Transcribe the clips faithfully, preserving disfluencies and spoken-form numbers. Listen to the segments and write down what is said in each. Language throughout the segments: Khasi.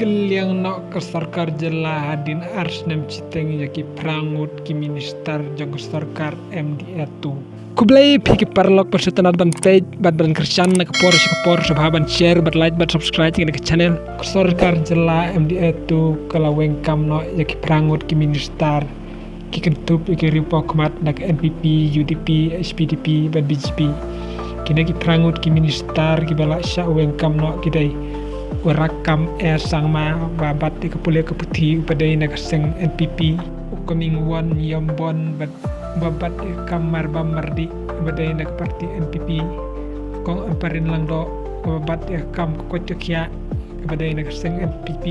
Kylliang noh ka sorkar jylla hadien ar snem shiteng ïa ki phra ngut ki minister jong ka sorkar M D A two. Khublei phi ki paralok, phi sngewtynnat ban peit bad ban kyrshan na ka por sha ka por, sngewbha ban share bad like bad subscribe ïa kane ka channel. Ka sorkar jylla M D A two ka la weng kam noh ïa ki phra ngut ki minister ki kynthup ïa ki riewpawkhmat na ka N P P, U D P, H P D P bad B J P. Kine ki phra ngut ki minister kiba la shah weng kam noh ki dei u Rakkam A Sangma uba bat ïa ka pule ka puthi uba dei na ka seng N P P, u Comingone Ymbon bad uba bat ïa ka kam marbam mardih uba dei na ka party N P P, Kong Ampareen Lyngdoh uba bat ïa ka kam ka koit ka khiah uba dei na ka seng N P P,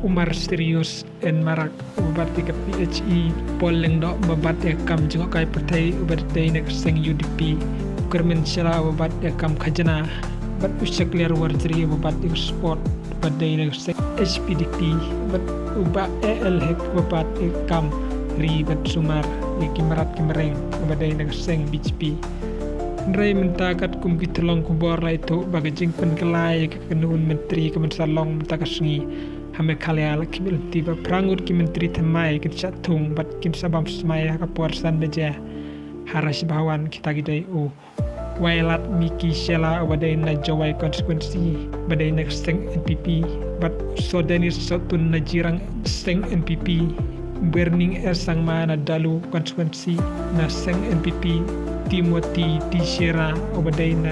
u Marserious N Marak uba bat ïa ka P H E, Paul Lyngdoh uba bat ïa ka kam jngohkai pyrthei uba dei na ka seng U D P, u Kyrmen Shylla uba bat ïa ka kam khajna, bad u Shakliar Warjri uba bat ïa ka sport uba dei na ka seng H P D P, bad u Bah A L Hek uba bat ïa ka kam ri bad sumar ïa ki mrad ki mreng uba dei na ka seng B J P. Hynrei mynta katkum ki tyllong khubor la ïathuh ba ka jingpynkylla ïa ka kynhun myntri ka ban sa long mynta ka sngi ha Meghalaya la khmih lynti ba phra ngut ki myntri thymmai kin shah thung bad kin sa bam smai ha ka por san baje ha Raj Bhavan. Kita ki dei u Wailadmiki Shylla uba dei na Jowai constituency uba dei na ka seng N P P, bad u Sodenis Sohtun na Jirang seng N P P, Berning A Sangma na Dalu constituency na seng N P P, Timothy T Shera uba dei na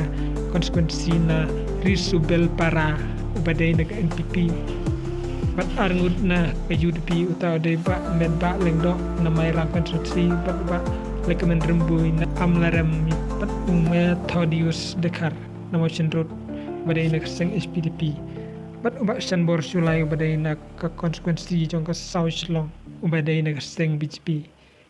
constituency na Risubelpara uba dei na ka N P P, bad ar ngut na ka U D P, uta u dei Bah Metbah Lyngdoh na Mairang constituency, bad Bah Lekmen Rymbui na Amlarem, bad u Methodius Dkhar na Mawshynrut uba dei na ka seng H P D P, bad u Bah Shanbor Shullai uba dei na ka constituency jong ka South Shillong uba dei na ka seng B J P.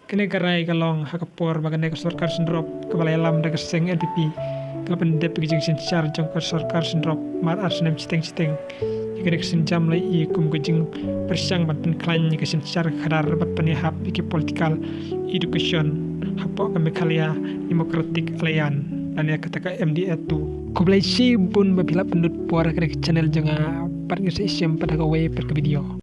Kane ka rai ka long ha ka por ba kane ka sorkar synrop kaba la ïalam da ka seng N P P ka la pyndep ïa ka jingsynshar jong ka sorkar synrop mar ar snem shiteng shiteng. Ïa kane ka sienjam la ïohi kum ka jingpyrshang ban pynkhlaiñ ïa ka synshar khadar bad pynïahap ïa ki political education hapoh ka Meghalaya Democratic Alliance lane kata ka M D A two. Khublei shibun ba phi la pynlut por ha kane ka channel jong nga, bad ngin sa ïashem pat ha kawei pat ka video.